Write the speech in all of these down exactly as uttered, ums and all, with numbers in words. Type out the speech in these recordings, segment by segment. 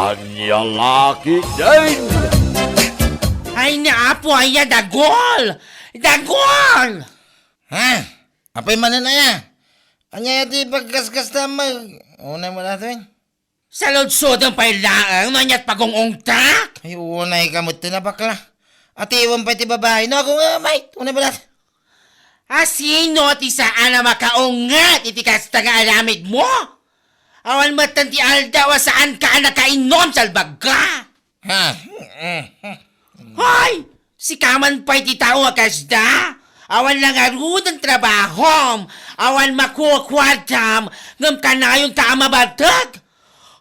Ania la ketdin? Ay, ni Apo aya, Dagol! Dagol! Ha? Apay manen aya? Ania ti pagkaskasta mag-, unay mo datoy? Saludsodem pay laeng no ania't pagungungtak? Ay, unay ka met ti nabakla. Atiwem pay ti babai. No, ako nga, mate. Unay mo datoy. A, sino ti saan a makaunget iti kasta nga aramidmo? Awan metten ti aldaw a saanka a nakainom, salbagka! Ha? Hoy! Sika man pay ti tao a kasda? Awan la ngaruden trabahom, awan makukuartam, ngem kanayonka a mabateg?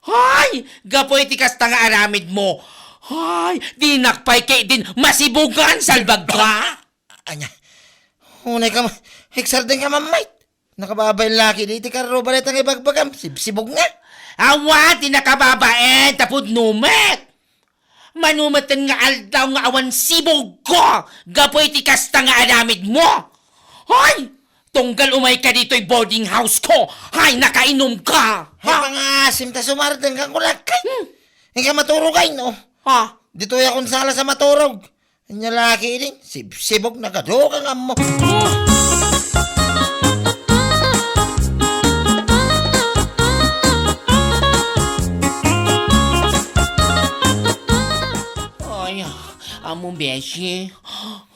Hoy! Gapu iti kasta nga aramidmo, hoy! Dinak pay ketdin masibugan, salbagka! Ania? Unay ka ma-, eksarden ka, mammayt. Nakababain laki di iti karruba dayta nga ibagbagam. Sibsibog nga. Awan ti nakababain ta pudno met. Mano metten nga aldaw nga awan sibugko gapu iti kasta nga aramidmo. Hoy! Tunggal umayka ditoy boarding house ko. Hay, nakainumka. Hay, ha? Pangaasim ta sumardeng ka, kulakay. Hmm. Ika maturog ay, no? Ha? Ditoy akong sala sa maturog. Ania laki idi, sibsibog, nagadu ka nga ammo. Ay, amo, beshi.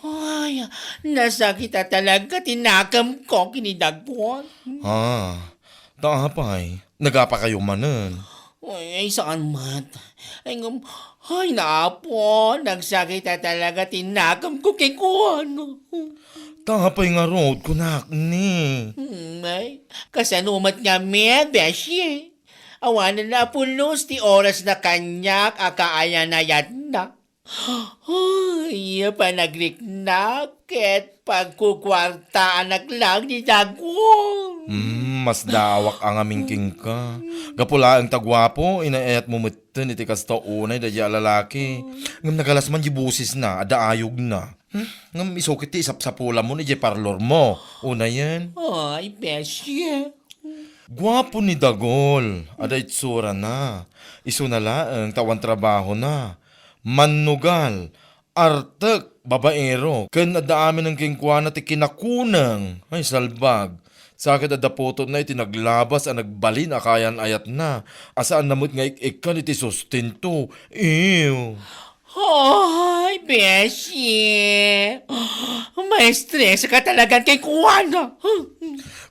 Ay, nasakit a talaga ti nakemko ken ni Dagwon. Ah, ta apay, nagapakayo manen? Ay, saan met. Ay, ngem, ay, ni Apo, nagsakit a talaga ti nakemko kenkuana. Ta apay ngarud, kunak ni? Hmm, ay, kasano met ngamin, beshi? Awanen a pulos ti oras na kaniak a kaayan-ayatna. Ay, panagriknak ket pagkukuartaanak lang ni Dagwon. Hmm, masdaawak a ngamin kenka. Gapu laeng ta guapo, inay-ayatmo metten iti kasta unay daydiay a lalaki. Ngem nagalas man di bosesna, adda ayogna. Hmm, ngem isu ket ti isapsapulamon idiay parlormo. Unayen. Ay, beshi. Guapo ni Dagol, adda itsurana. Isuna laeng ta awan trabahona. Mannugal, artek, babaero, ken adda aminen kenkuana ti kinakuneng. Ay, salbag. Sa ket adda putotna iti naglabas a nagbalin a kaayan-ayatna, a saanna met nga ik-ikkan iti sustento. Ew. Ay, beshi. Maestreska talaga kenkuana.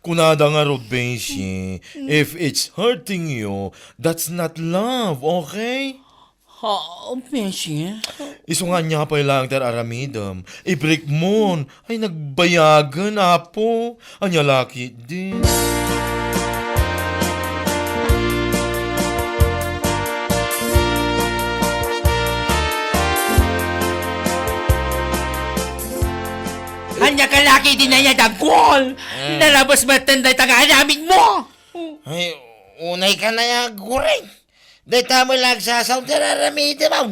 Kunada ngarud, beshi, if it's hurting you, that's not love, okay? Ha, beshi? Isu nga ania pay laeng ti ar-aramidem. Ibrekmon. Ay, nagbayagen, Apo. Ania la ketdin? Ania ka la ketdin aya, Dagol? Mm. Nalabas metten dayta nga aramidmo. Ay, unay ka na ya, Guring. Dayta met la agsasaon ti ar-aramidem, aw.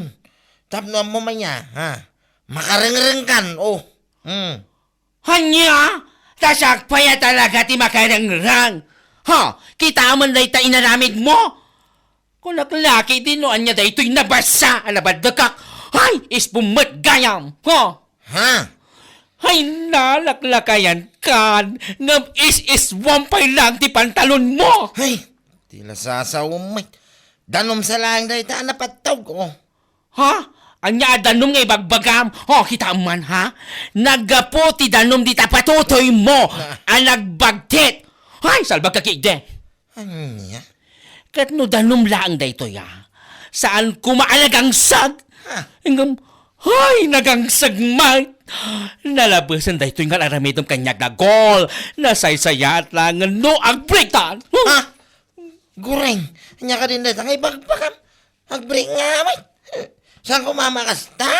Tapno ammo man ya, ha? Makarengreng kan, oh. Hmm. Ania? Ta siak pay a talaga ti makarengreng. Ha? Kitaem dayta inaramidmo? Kunak la ketdin no ania daytoy nabasa a nabaddekak. Hay, ispum met gayam. Ha? Ha? Hay, nalaklakayan kan, ngem is-iswam pay lang ti pantalonmo. Hay, ti la sasawem met. Danum sa laeng dayta a napattog, oh. Ha? Ania a danum nga ibagbagam? Oh, kitaem man, ha? Naggapu ti danum dita patutoymo a nagbagtit. Hay, salbagka ketdi. Ania? Ket no danum laeng daytoy, a, saan koma a nagangsag. Ha? Ngem, hay, nagangsag met. Nalabesen daytoy nga ar-aramidem kaniak, Dagol. Nasaysayaat laengen no agbreaktan. Ha? Guring, ania kadin dayta nga ibagbagam? Agbreak nga met. Saan koma a makasta?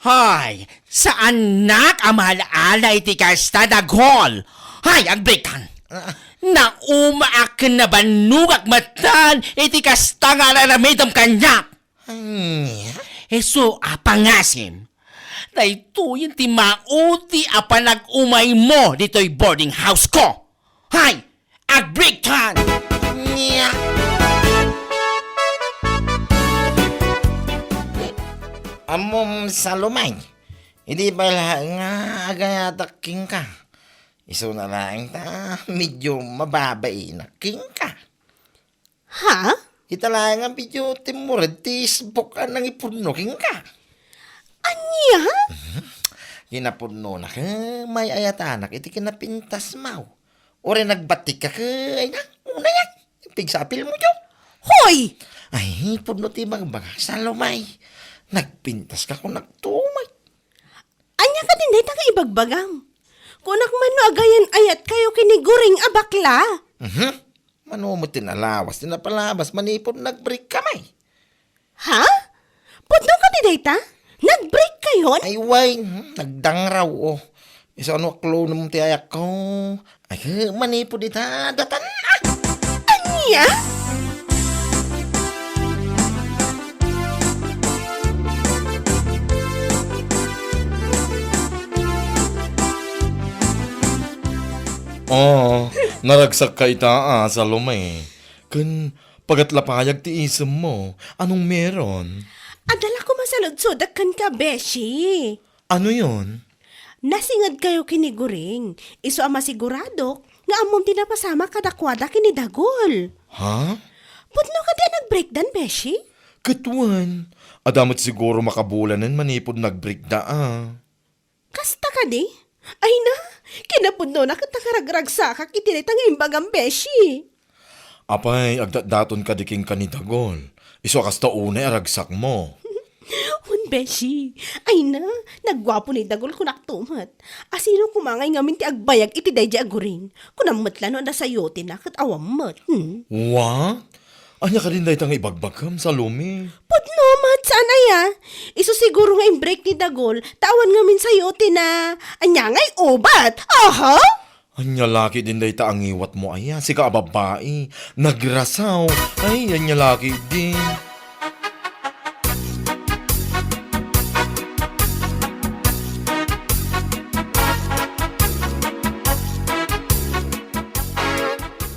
Hay, saannak a maala-ala iti kasta, Dagol. Hay, agbreaktan. Ah. Naumaak ken nabannogak metten iti kasta nga ar-aramidem kaniak. Ania? Isu a pangasim, daytoyen ti maudi a panag-umaymo ditoy boarding house ko. Hay, agbreaktan! Ania? Salome, idi pay laeng nga agayatak kenka, isuna laeng ta medio mababainak kenka. Ha? Ita laeng a medio timmured ti isbok a nangipudno kenka. Ania? Mhm. Kinapudnonak, eh, may-ayatanak iti kinapintasmaw. Uray nagbatikka ket, ay na, unayak. Pigsapilmo, Diyo. Hoy! Ay, pudno ti ibagbagak, Salome. Nagpintaska kunak tumet. Ania kadin dayta nga ibagbagam? Kunak man no agayan-ayatkayo ken ni Guring a bakla. Mhm. Mano met ti nalawas ti napalabas manipud nag-break kami. Ha? Pudno kadi dayta? Nag-break kayon? Ay, way, hmm, nagdangraw, oh. Isu a no aklonem ti ayakko. Ay, manipud ita, datan, ah! Ania? Oh, naragsakka ita, ah, Salome. Ken pagat la payag ti isemmo. Anong meron? Adda la koma saludsodek kenka, beshi. Ano yon? Nasingedkayo ken ni Guring, isu a masiguradok nga ammom ti napasamak kadakuada ken ni Dagul. Ha? Pudno kadi a nag-breakdan, beshi? Ket wen, adda met siguro makabulanen manipud nag-breakda, ah. Kasta kadi? Ay na, kinapudnona ket nakaragragsakak iti dayta nga imbagam, beshi. Apay, agdatdaton kadi kenka ni Dagul. Isu a kasta unay a ragsakmo. Wen, beshi. Ay na, nagguapo ni Dagul kunak tumet. Asino koma ngay ngamin ti agbayag iti daydiay a Guring? Kunam met la no adda sayotina ket awan met. Hmm? What? Ania kadin dayta nga ibagbagam, Salome? Pudno met, saan aya? Isu siguro nga imbreak ni Dagul, ta awan ngamin sayotina. Ania ngay ubat? Aha! Ania la ketdin dayta a ngiwatmo aya? Sika a babai, nagrasaw. Ay, ania la ketdin.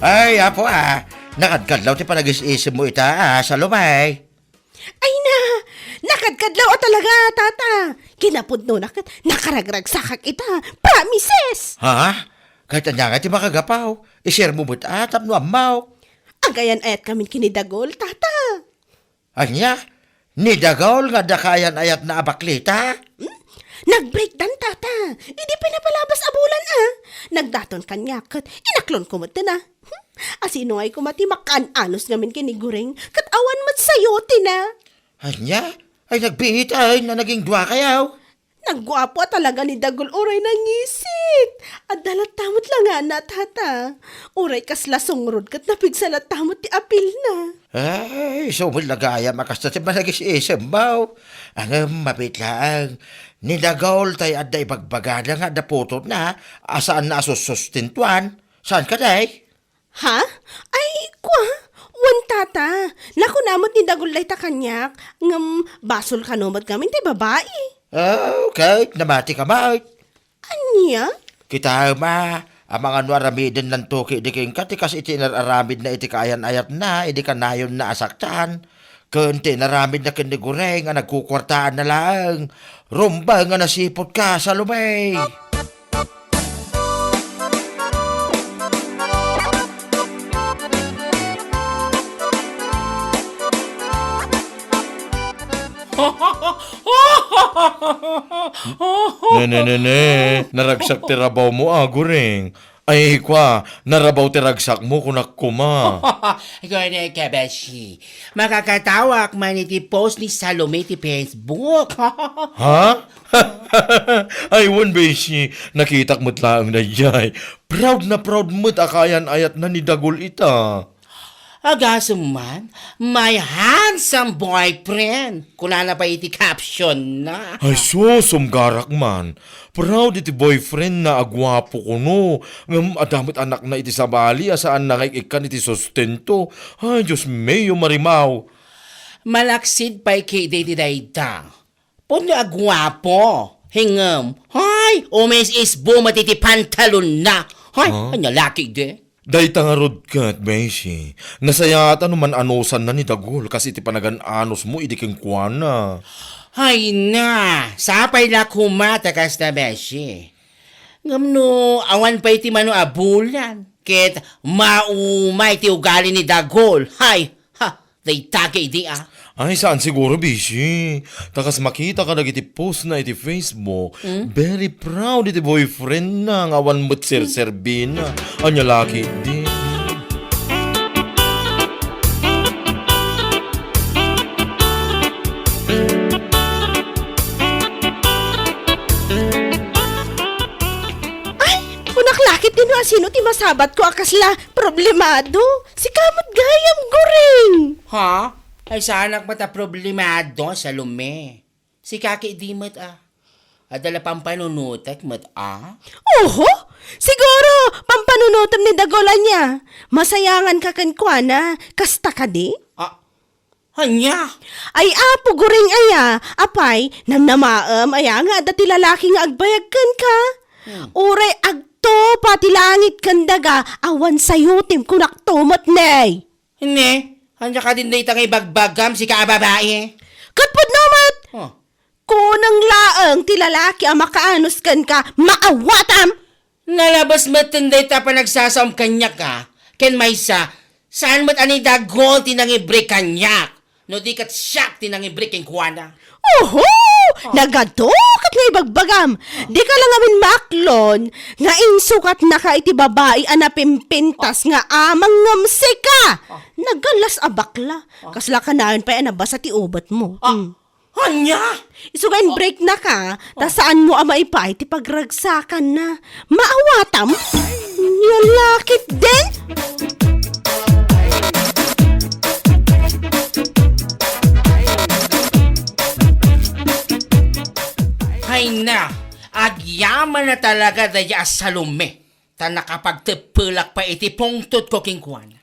Ay, apo, ah. Nakadkadlaw ti panagis-isemmo ita, ah, Salome. Ay na, nakadkadlaw a talaga, tata. Kinapudnona ket nakaragragsakak ita. Promises! Ha? Ket ania ngay ti makagapaw? I-share mo met, ah, tapno ammok. Agayan-ayatkamin ken ni Dagul, tata. Ania? Ni Dagul nga adda kaayan-ayatna a baklita? Hmm? Nag-breakdan, tata. Idi pinapalabas a bulan, ah. Nagdaton kaniak ket inaklonko met, ah. Hmm? Asino ngay koma ti makaan-anos ngamin ken ni Guring ket awan met sayotina? Ania? Ay, nagbiit ay na naging duakayo. Nagguapo a talaga ni Dagul uray nangisit. Adda latta met la nga na, tata. Uray kasla sungrod ket napigsa latta met ti apilna. Ay, isu met la gayam a kasta ti panagis-isemmo. Ngem mabiit laeng, ni Dagul tay adda ibagbagana nga adda putotna a saanna a sussustentuan. Saan kadi? Ha? Ay, kua? Wen, tata. Nakuna met ni Dagul dayta kaniak, ngem basol kano met ngamin tay babai. Ah, okay. Namati ka met. Ania? Kitaem a, amangan no aramidennanto ketdi kenka ti kas iti inar-aramidna iti kaayan-ayatna, idi kanayonna a saktan. Ken ti inaramidna ken ni Guring a nagkukuartaanna laeng. Rumbeng a nasiputka, Salome! Ne, ne, ne, ne. Naragsak ti rabawmo, a, Guring. Ay, kua, narabaw ti ragsakmo, kunak koma. Gone ka, beshi. Makakatawak man iti post ni Salome ti Facebook. Ha? Ay, wen, beshi. Nakitak met laeng daydiay. Proud na proud met a kaayan-ayatna ni Dagul ita. Agasem man, "My handsome boyfriend," kunana pay iti caption na. Ay sus, sumgarak man. Proud iti boyfriend na a guapo kuno. Ngem adda met anakna iti sabali a saanna nga ik-ikkan iti sustento. Ay, Dios mio, Marimao. Malaksid pay ketdi ti dayta. Pudno a guapo. Ngem, hay, umis-isbo met iti pantalonna. Hay, Huh? Ania la ketdi? Dayta ngarud ket, beshi, nasayaat a no man-anusanna ni Dagul kas iti panagan-anosmo idi kenkuana. Hay na, sapay la koma ta kasta, beshi. Ngem no awan pay ti mano a bulan, ket maumay ti ugali ni Dagol. Hay, ha, dayta ketdi a. Ay, saan siguro, beshi. Ta kas makita kadagiti post na iti Facebook, Hmm? very proud iti boyfriend na nga awan met serserbina. Ania la ketdi. Ay, kunak la ketdi no asino ti masabatko a kasla problemado. Sika met gayam, Goreng. Ha? Ay, saanak met a problemado, Salome. Sika ketdi met a. Adda la pampanunotek met a. Oho! Siguro, pampanunotem ni Dagol ania. Masayanganka kenkuana. Kasta kadi? Ah, ania? Ay, Apo Goreng aya. Apay, namnamaem aya nga adda ti lalaki nga agbayag kenka? Hmm. Uray agtupa ti langit ken daga, awan sayotem kunakto met ne. Ania? Ania kadin dayta nga ibagbagam, sika a babai? Ket pudno met! Oh. Kuneng laeng ti lalaki a makaanus kenka, maawatam! Nalabes metten dayta a panagsasaom kaniak a, ken maysa, saan met a ni Dagol ti nangibrek kaniak, no di ket siak ti nangibrek kenkuana. Oho! Ah. Nagadu ket nga ibagbagam. Ah. Dika la ngamin maaklon nga insukatnaka iti babai a napimpintas nga amang ngem sika. Ah. Nagallas a bakla. Ah. Kasla kanayon pay a nabasa ti ubetmo. Ah. Mm. Ania? Isu nga inbreaknaka, ta Ah. saanmo a maipaay ti pagragsakanna. Maawatam? Ania la ketdin? Hay na, agyaman na talaga dayta a Salome, ta nakapagteppelak pay iti pungtotko kenkuana.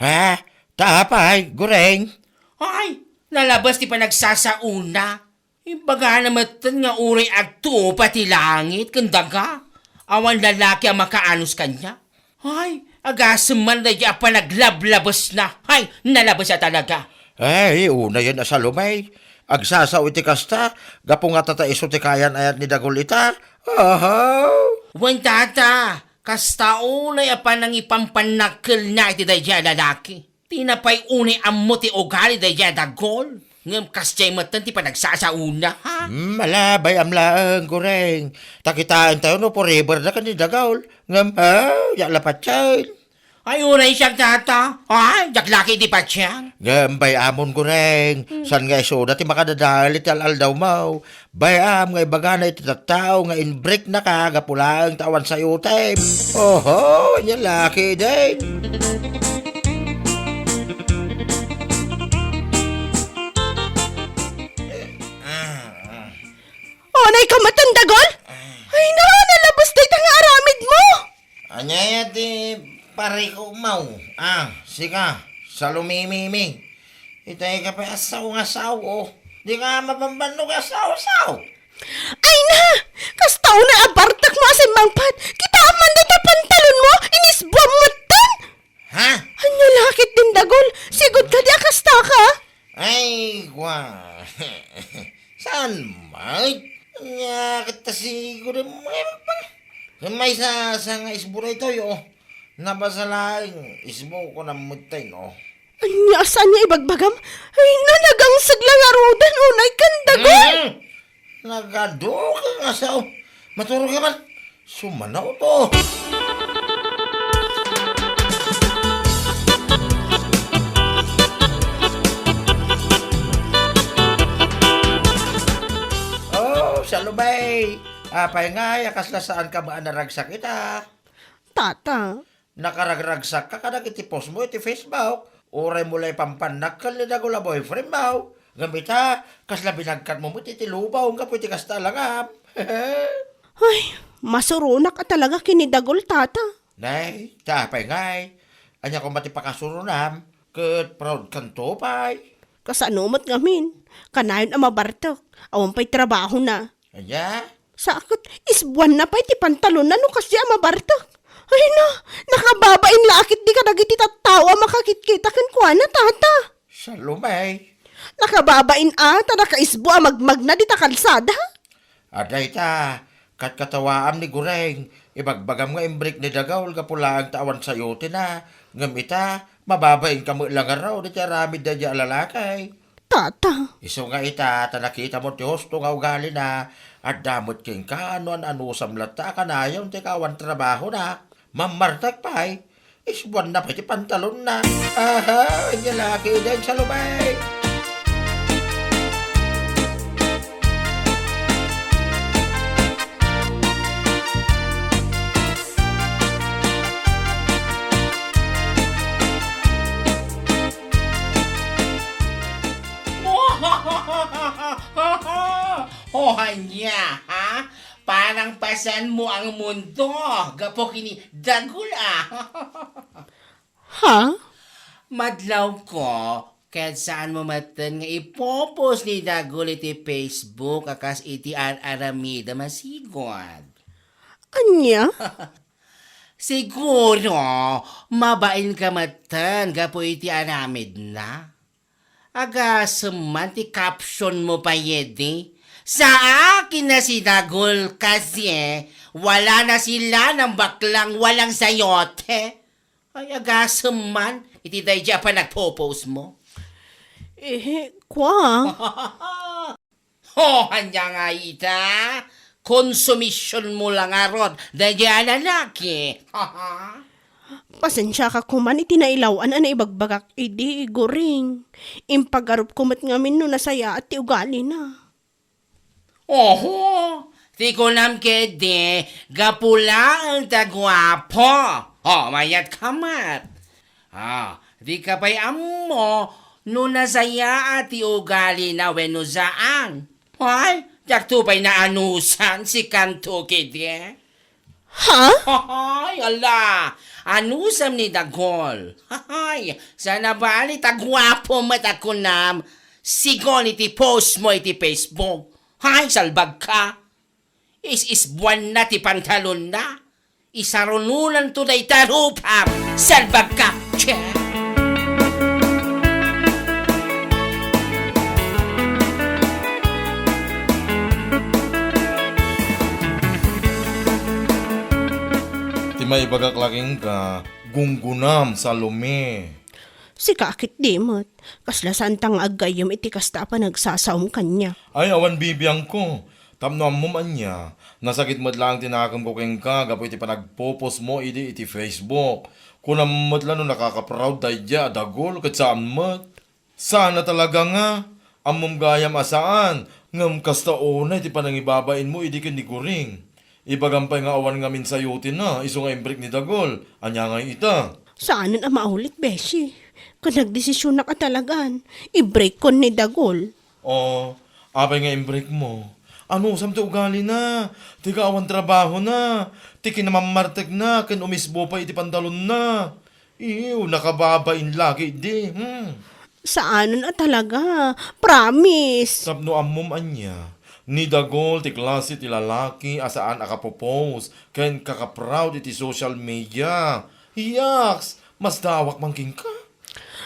Ha? Ta apay, Goreng? Ay, nalabes ti panagsasaona. Imbagana metten nga uray agtupa ti langit ken daga, awan lalaki a makaanus kaniak. Ay, agasem man dayta a panaglablabesna. Ay, nalabes a talaga. Ay, unayen a Salome. Agsasao iti kasta, gapu nga tata isu ti kayan-ayat ni Dagol ita. Aha. Wen, tata, kasta unay a panangipampannakkelna iti daydiay a lalaki. Dina pay unay ammo ti ugali daydiay a Dagol. Ngem kasdiay metten ti panagsasaona, ha? Hmm, ala, bay-am laeng, Goreng. Ta kitaentayo no forever da ken ni Dagol. Ngem, ha? Diak la patien. Ay, uray siak, tata. Ay, diak la ketdi patien. Ngem bay-amon, Goreng. Hmm. Saan nga isuda ti makadadael iti al-aldawmo. Bay-am nga ibagana iti tattao nga inbreaknaka gapu laeng ta awan sayotem. Oho, ania la ketdin. Unayka metten, Dagol? Ay, na, nalabes dayta nga aramidmo. Ania ti parikutmo? Ah, sika, Salomememe. Itay ka pay a sao nga sao, oh. Dika mabambannog a sao-sao. Ay na! Kasta unay a bartekmo a simmangpet. Kitaem man dayta pantalonmo, inisbuam metten! Ha? Ania la ketdin, Dagol? Sigud kadi a kastaka? Ay, kwa. Saan met? Ania ket ta sigud a mangipagpa. Ken maysa sa nga isbu daytoy, oh. Nabasa laeng isbu, kunam metten, oh. Ania, saan nga ibagbagam? Ay, nalagangseg la ngaruden, unayka, Dagol! Mm. Nagadu ka nga sao. Maturog ka man. Sumanawto. Oh, Salome. Apay ngay a kasla saanka met a naragsak ita? Tata. Nakaragragsakka kadagiti postmo iti Facebook. Uraymo la ipampannakkel ni Dagol a boyfriendmo. Ngem ita, kasla binagkatmo met iti lubong gapu iti kasta a langam. Ay, masuronak a talaga ken ni Dagol, tata. Nay, ta apay ngay? Ania koma ti pakasuronam? Ket proud kanto pay. Kasano met ngamin? Kanayon a mabartek. Awan pay trabahona. Ania? Sa ket isbuanna pay ti pantalonna no kasdi a mabartek. Ay na, nakababain la a ketdi kadagiti tattao a makakitkita kenkuana, tata. Salome. Nakababain a, ta nakaisbo a magmagna dita kalsada. Adda ita, katkatawaam ni Goreng, ibagbagam nga imbrake ni Dagul gapu laeng ta awan sayotina, ngem ita, mababainka met la ngarud iti aramid daydiay a lalaki. Tata. Isu nga ita, ta nakitamo ti husto nga ugalina, adda met kenka no an-anusam latta a kanayon ti kaawan trabahona. Mammartek pay, isbuanna pay ti pantalonna. Aha, ania la ketdin, Salome? O, ania, ha? Parang pasenmo ang mundo, gapu ken ni Dagul, a. Ha? Madlawko, ket saanmo metten nga ipopost ni Dagul iti Facebook a kas iti ar-aramidem a sigud. Ania? Siguro, mabainka metten gapu iti aramidna. Agasem man ti captionmo pay idi. Saak ken ni Dagul kasi, wala na sila ng baklang walang sayote. Ay, agasem man iti daydiay a panagpopostmo. Eh, kua. O, ania nga ita? Konsumisionmo la ngarud daydiay a lalaki. Pasensiaka koman iti nailaw-an a naibagbagak idi, Goreng. Impagarupko met ngamin no nasayaat ti ugalina. Oho, ti kunam ketdi, gapu laeng ta guapo. O, mayatka met. Ah, dika pay ammo no nasayaat ti ugalina wenno saan. Ay, diakto pay naanusan, sikanto ketdi. Ha? Ay, ala, anusam ni Dagul. Ay, saan a bali ta guapo met a kunam, sigun iti postmo iti Facebook. Ay, salbagka. Is-isbuanna ti pantalonna. Isarunonanto dayta rupam. Salbagka. Che. Ti maibagak la kenka, gunggonam, Salome. Sika a ketdi met, kasla saanta nga aggayyem iti kasta a panagsasaom kaniak. Ay, awan bibiangko. Tapno ammom ania, nasakit met laeng ti nakemko kenka gapu iti panagpopostmo idi iti Facebook. Kunam met la no nakakaproud daydiay a Dagul ket saan met. Saan a talaga nga, ammom gayam a saan, ngem kasta unay ti panangibabainmo idi ken ni Goreng. Ibagam pay nga awan ngamin sayotina, isu nga imbrake ni Dagul. Ania ngay ita? Saanen a maulit, beshi. Ket nagdesisionak a talagan, ibrakekon ni Dagul. O, apay nga imbrakemo? Anusam ti ugalina, ti kaawan trabahona, ti kinamammartekna ken umisbo pay iti pantalonna. Ew, nakababain la ketdi, hmm. Saanen a talaga, promise. Tapno ammom ania, ni Dagul ti klase ti lalaki a saan a kapopost ken kakaproud iti social media. Yaks, masdawak man kenka.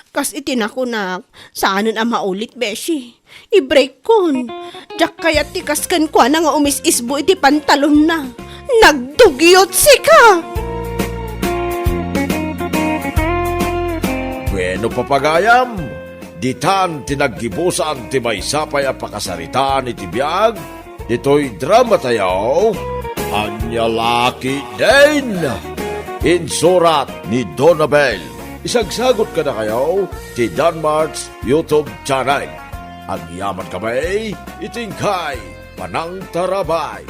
Kas iti nakunak, saanen a maulit, beshi. Ibrakekon. Diak kayat ti kas kenkuana nga umis-isbo iti pantalonna. Nagdugyot sika! Bueno, papagayam, ditan ti naggibusan ti maysa pay a pakasaritaan iti biag ditoy dramatayo, Ania La Ketdin. Insurat ni Donabel. Isagsagut kadakayo ti Danmart's YouTube channel. Agyaman kami iti inkay panangtarabay.